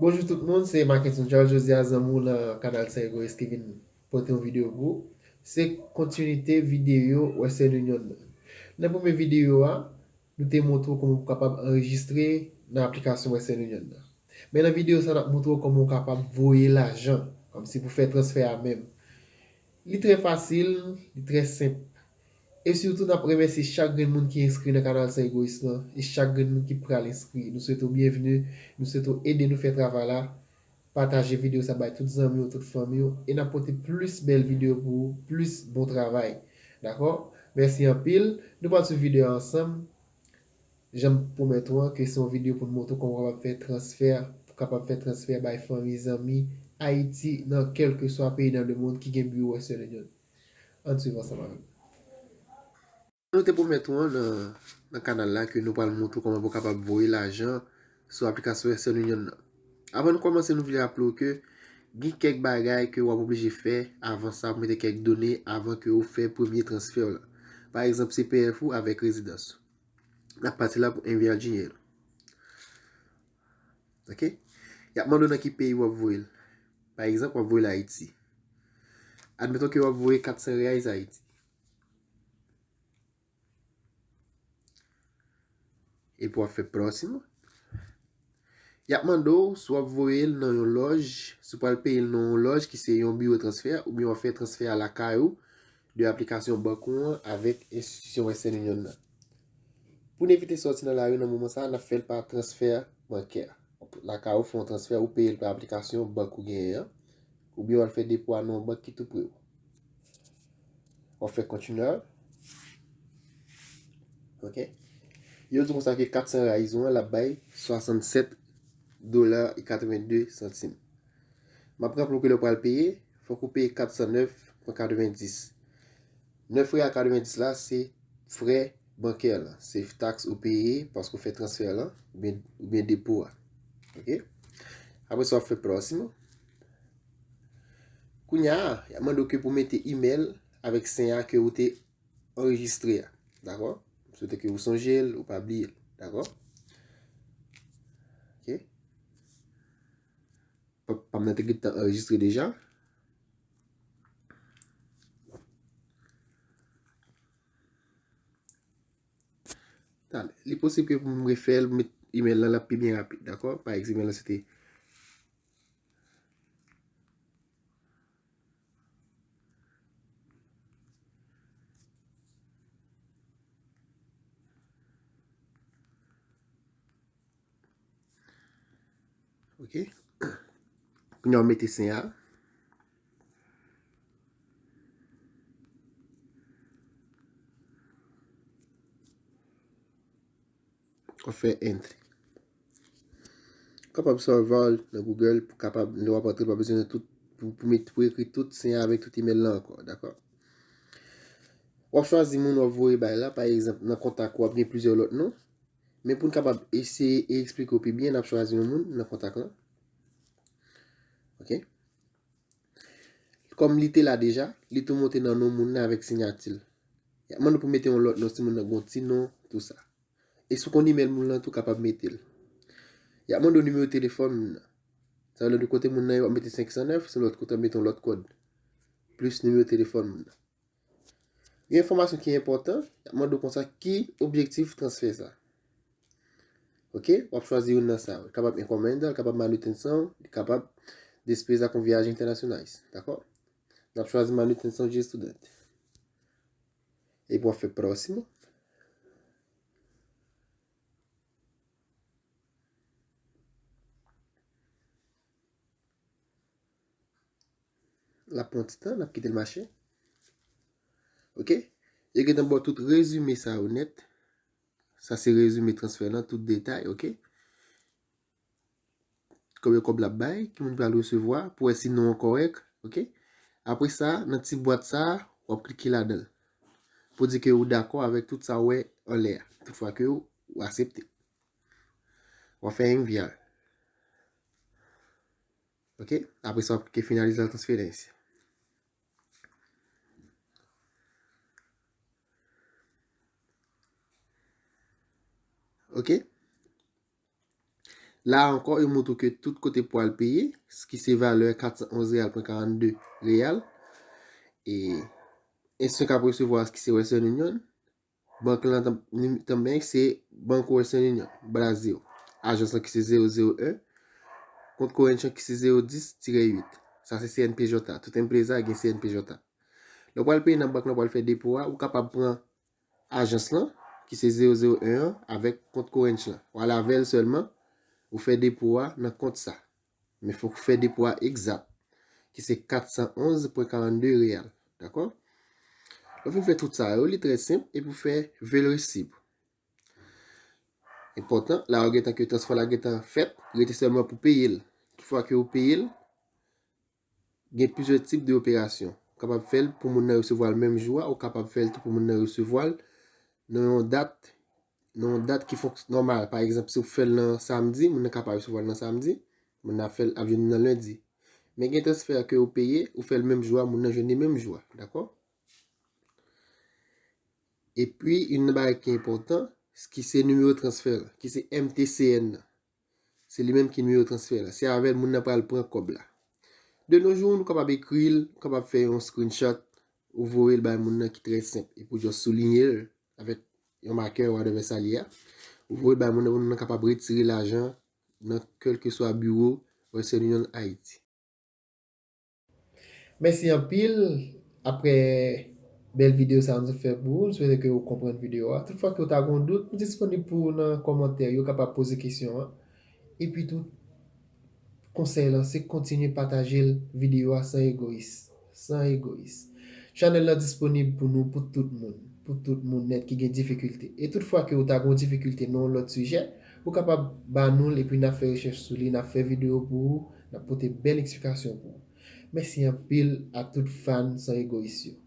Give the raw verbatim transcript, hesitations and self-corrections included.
Bonjou tout moun, se Mackenson Charles, jodi a zanmi w nan kanal San Egoyis ki vin pote yon videyo pou ou. Se kontinite videyo Western Union nan. Nan premye videyo a, nou te montre w kòman pou kapab anrejistre nan aplikasyon Western Union nan. Men nan videyo sa, n ap montre w kòman w kapab voye lajan, kòmsi pou fè transfè a menm. Li trè fasil, li trè senp. E sitou, n ap remèsye chak grenn moun ki enskri nan kanal San Egoyis lan, e chak grenn moun ki pral enskri. Nou swete w byenveni, nou swete w ede nou fè travay la. Pataje videyo sa bay tout zanmi w, tout fanmi w, e n ap pote plis bèl videyo pou ou, plis bon travay. Dakò? Mèsi anpil. Nou pral swiv videyo a ansanm. Jan m pwomèt ou an, ke se yon videyo pou n montre w kòman w kapab fè transfè, pou kapab fè transfè bay fanmi, zanmi, Ayiti, nan kèlkeswa peyi nan lemonn ki gen biwo Western Union. Ann swiv ansanm avè m. Nou te pwomèt ou an nan, nan kanal la ke nou pral montre w kòman pou w kapab voye lajan sou aplikasyon Western Union nan. Avan nou kòmanse, nou vle raple w ke gen kèk bagay ke w ap oblije fè avan sa, pou mete kèk done avan ke w fè premye transfè w la. Pa egzanp, C P F ou avèk rezidans ou. N ap pati la pou envye Gmail. Ok? Y ap mande w nan ki peyi w ap voye l. Pa egzanp, w ap voye l Ayiti. Admeton ke w ap voye kat san reais Ayiti. Epi w ap fè próximo. Y ap mande w si w ap voye l nan yon lòj, si w pral peye l nan yon lòj ki se yon biwo transfè, oubyen w ap fè transfè a lakay ou, de aplikasyon bank ou an avèk enstitisyon Western Union nan. Pou n evite sòti nan lari nan moman sa a, n ap fè l pa transfè bankè. Lakay ou fè yon transfè, ou peye l pa aplikasyon bank ou genyen an, oubyen w al fè depo a nan yon bank ki tou pre w. W ap fè continue. Ok. Yo di konsa ke kat san reais ou an, l ap bay swasannsèt dola e katrevenndde santim. M ap raple w ke lè w pral peye, fòk ou peye kat san nèf pwen katrevenndis. Nèf real katrevenndis la, se frè bankè lan. Se taks ou peye paske w fè transfè lan, oubyen, oubyen depo a. Ok? Apre sa, w ap fè próximo. Kounye a, y ap mande w ke pou mete imèl avèk sen a ke ou te anrejistre a. Dakò? M swete ke ou sonje l, ou pa bliye l. Dakò? Ok? Pa, pa m nan te gentan anrejistre deja. Talè. Li posib ke pou m refè l, met imèl lan, l ap pi byen rapid, dakò? Pa egzanp, imèl lan se te Ok. Kounye a w mete sen a. W ap fè enter. Ou kapab sèvi nan Google pou kapab, lè w ap antre, pa bezwen nan tout, pou, pou met, pou ekri tout sen a avèk tout imèl lan ankò, dakò? W ap chwazi moun w ap voye bay la, pa egzanp, nan kontak ou, w ap gen plizyè lòt non. Men pou n kapab eseye e eksplike w pi byen, n ap chwazi yon moun nan kontak lan. Ok? Kòm li te la deja, li tou monte nan non moun nan avèk siyati l. Y ap mande w pou mete yon lòt non, si moun nan gen yon ti non, tou sa. E si w konn imèl moun lan tou, kapab mete l. Y ap mande w nimewo telefòn moun nan. Sa vle di kote moun nan ye, w ap mete senk san nèf, sou lòt kote w ap mete yon lòt kòd. Plis nimewo telefòn moun nan. Gen enfòmasyon ki enpòtan, y ap mande w konsa ki objektif transfè sa. Ok, w ap chwazi youn nan sa yo. Li kapab encomienda, li kapab manutenção, li kapab despesa com viagens internacionais, dakò? N ap chwazi manutenção de estudante. Epi w ap fè próximo. L ap pran ti tan, n ap kite l mache. Ok? Yo gentan ba w tout rezime sa yo nèt. Sa se rezime transfè lan, tout detay, ok? Konbyen kòb l ap bay, ki moun pral resevwa, pou wè si non an kòrèk, ok? Apre sa, nan ti bwat sa, w ap klike ladan l. Pou di ke ou dakò avèk tout sa w wè anlè a. Toutfwa ke ou, ou aksepte. W ap fè enviar. Ok? Apre sa, w ap klike finalizar transferência. Ok? La ankò, yo montre ke tout kote pou al peye, ki se valè kat san onz reyal pwen karannde reyal. E enstitisyon k ap resevwa ki se Western Union. Bank lan tanmen se Banco Western Union, Brazil. Ajans lan ki se zewo zewo en. Kont korent lan ki se zewo dis tire uit. Sa se C N P J A. Tout enpreza gen C N P J A. Lè w pral peye nan bank lan, w pral fè depo a, ou kapab pran ajans lan, ki se zewo zewo en an, avèk kont korent lan. W al avè l sèlman, ou fè depo a nan kont sa. Men fòk ou fè depo a egzat, ki se kat san onz pwen karannde reyal. Dakò? Lè w fin fè tout sa yo, li trè senp, epi w fè ve l resib. Enpòtan, la w gentan ke transfè la gentan fèt, rete sèlman pou peye l. Tout fwa ke ou peye l, gen plizyè tip de operasyon. Ou kapab fè l pou moun nan resevwa l menm jou a, ou kapab fè l tou pou moun nan resevwa l nan yon dat, nan yon dat ki fonk nòmal. Pa egzanp, si w fè l nan samdi, moun nan ka pa resevwa l nan samdi, moun nan ap fè l ap jwenn li nan lendi. Men gen transfè ke ou peye, ou fè l menm jou a, moun nan jwenn li menm jou a, dakò? Epi, youn nan bagay ki enpòtan, ki se nimewo transfè lan, ki se M T C N nan. Se li menm ki nimewo transfè lan. Se avè l moun nan pral pran kòb la. De nos jours, nou kapab ekri l, ou kapab fè yon screenshot, ou voye l bay moun nan ki trè senp. Epi w just souliye l avèk yon makè, whatever sa li ye a. Ou voye l bay moun nan, pou moun nan kapab retire lajan nan kèlkeswa biwo Western Union Haiti. Mèsi anpil. Aprè bèl videyo sa a nou fè pou ou, m swete ke ou konprann videyo a. Tout fwa ke ou ta gen yon dout, m disponib pou ou nan kòmantè yo, kapab poze kesyon an. Epi tou, konsèy lan, se kontinye pataje l, videyo a san egoyis. San egoyis. Chanèl lan disponib pou nou, pou tout moun. Pou tout moun nèt ki gen difikilte. E tout fwa ke ou ta gen yon difikilte nan yon lòt sijè, ou kapab ba nou l, epi n ap fè rechèch sou li, n ap fè videyo pou ou, n ap pote bèl eksplikasyon pou ou. Mèsi anpil a tout fan san egoyis yo.